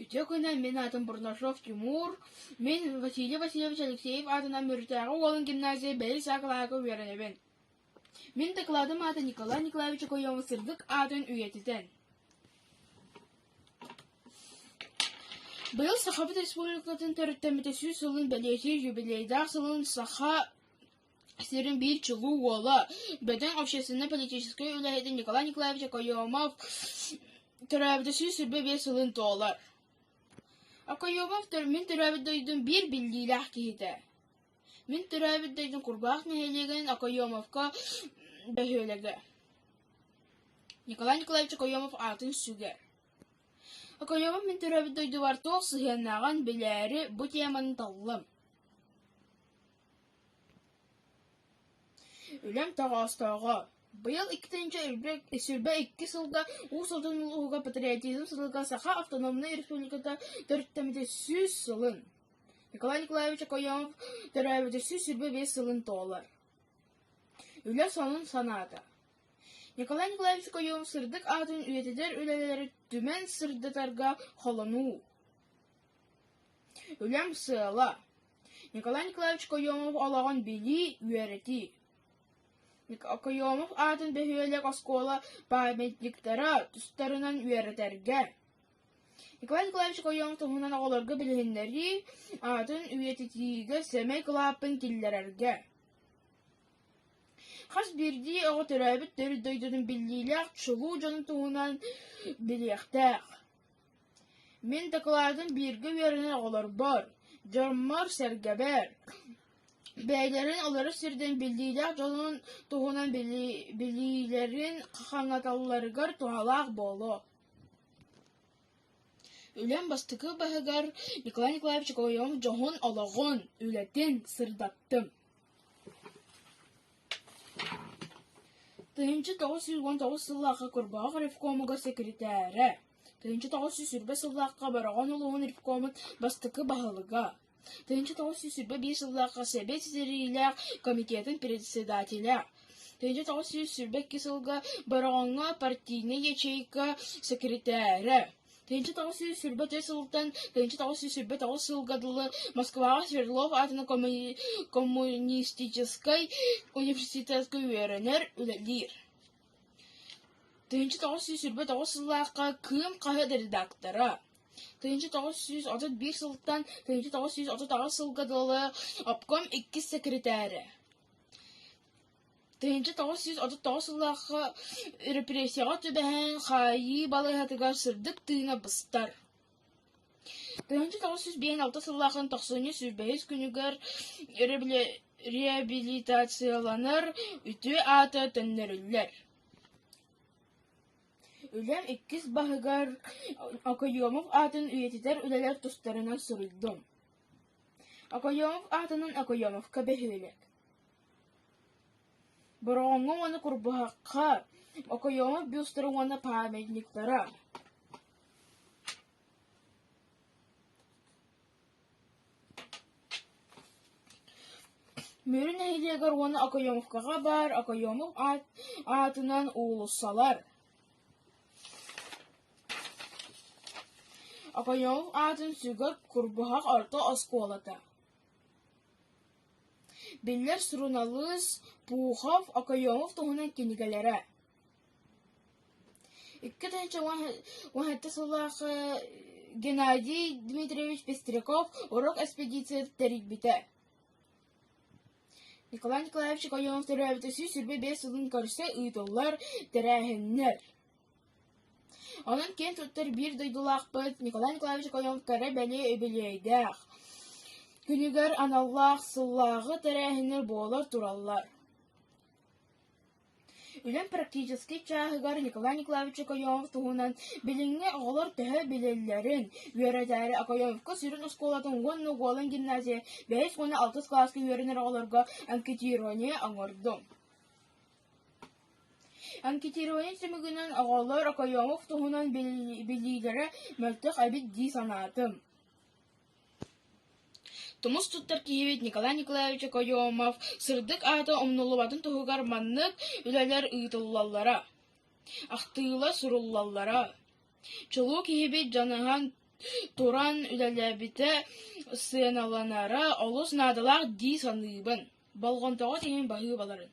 Үтүө күнүнэн мин аатым Бурнашов Тимур. Мин Василий Васильевич Алексеев аатынан Мүрүтээҕи уолун гимназия бэһис А кылааһыгар үөрэнэбин. Мин дакылаатым аата Николай Николаевич Окоемов сырдык аатын үйэтитэн. Быйыл Сахабыт Республикатын төрүттэммитэ 100 сылын бэлиэтиир юбилейдаах сылын Саха сирин биир чулуу уола, бөдөҥ общественнай-политическай үлэһитэ Николай Николаевич Окоемов төрөөбүтэ 125 сылын туолар. Окоемов мин төрөөбүт дойдум биир биллиилээх киһитэ. Мин төрөөбүт дойдум Курбаах нэһилиэгин Окоемовка бөһүөлэгэ. Николай Николаевич Окоемов аатын сүгэр. Окоемов мин төрөөбүт дойдубар туох сыһыаннааҕын билээри бу теманы таллым. Үлэм тоҕоостооҕо: быйыл 2022 сылга Уус Алдан улууһугар патриотизм сылыгар Саха автономнай республиката төрүттэммитэ 100 сылын, Николай Николаевич Окоемов төрөөбүтэ 125 сылын туолар. Үлэ сонун санаата: Николай Николаевич Окоемов сырдык аатын үйэтитэр үлэлэри түмэн сырдатарга холонуу. Үлэм сыала: Николай Николаевич Окоемов олоҕун билии, үөрэтии. Окоемов аатын бөһүөлэк оскуола памятниктара тустарынан үөрэтэргэ. Николай Николаевич Окоемов туһунан оҕолорго билиһиннэрии, аатын үйэтитиигэ сэмэй кылааппын киллэрэргэ. Хас биирдии оҕо төрөөбүт төрүт дойдутун биллиилээх чулуу дьонун туһунан билиэхтээх. Мин дакылаатым бииргэ үөрэнэр оҕолорбор, дьоммор-сэргэбэр, бэйэлэрин олорор сирдэрин биллиилээх дьонун туһунан билиилэрин хаҥаталларыгар туһалаах буолуо. Үлэм бастакы баһыгар Николай Николаевич Окоемов дьоһун олоҕун, үлэтин сырдаттым. 1919 сыллаахха Курбаҕах ревкомугар сэкиритээрэ, 1920 сыллаахха Бороҕон улууһун ревкомун бастакы баһылыга, 1921 сыллаахха Сэбиэт ситэриилээх комитетын председателэ, 1922 сылга Бороҕоҥҥо партийнай ячейка сэкиритээрэ, 1924 сылтан 1929 сылга дылы Москваҕа Свердлов аатынан коммунистическай университетка үөрэнэр, үлэлиир. 1929 сыллаахха «Кыым» хаһыат редактора, 1931 сылтан 1938 сылга дылы обком иккис сэкиритээрэ. 1939 сыллаахха репрессияҕа түбэһэн хаайыы балыыһатыгар сырдык тыына быстар. 1956 сыллаахын тохсунньу 25 күнүгэр реабилитацияланар үтүө аата төннөрүллэр. Үлэм иккис баһыгар Окоемов аатын үйэтитэр үлэлэр тустарынан суруйдум. Окоемов аатынан Окоемовка бөһүөлэк. Бороҕоҥҥо уонна Курбуһахха Окоемов бюстара уонна памятниктара. Мүрү нэһилиэгэр уонна Окоемовкаҕа баар Окоемов аатынан уулуссалар. Окоемов аатын сүгэр Курбуһах орто оскуолата. Биллэр суруналыыс Пухов Окоемов туһунан кинигэлэрэ. 2017 сыллаахха Геннадий Дмитриевич Пестряков «Урок экспедиция» тэрийбитэ. Николай Николаевич Окоемов төрөөбүтэ 125 сылын көрсө ыытыллар тэрээһиннэр. Онон киэн туттар биир дойдулаахпыт Николай Николаевич Окоемов кэрэ-бэлиэ үбүлүөйдээх күнүгэр аналлаах сыллааҕы тэрээһиннэр буолар тураллар. Үлэм практическай чааһыгар Николай Николаевич Окоемов туһунан билиҥҥи оҕолор төһө билэллэрин үөрэтээри Окоемовка сүрүн оскуолатын уонна Уолан гимназия бэһис уонна алтыс кылааска үөрэнэр оҕолорго анкетирование оҥордум. Анкетирование түмүгүнэн оҕолор Окоемов туһунан билиилэрэ мөлтөх эбит дии санаатым. Тумус туттар киһибит Николай Николаевич Окоемов сырдык аата умнуллубатын туһугар маннык үлэлэр ыытыллаллара, ахтыылар суруллаллара. Чулуу киһибит дьаныһан. туран үлэлээбитэ сыаналанара олус наадалаах дии саныыбын. Болҕомтоҕут иһин баһыыбаларын.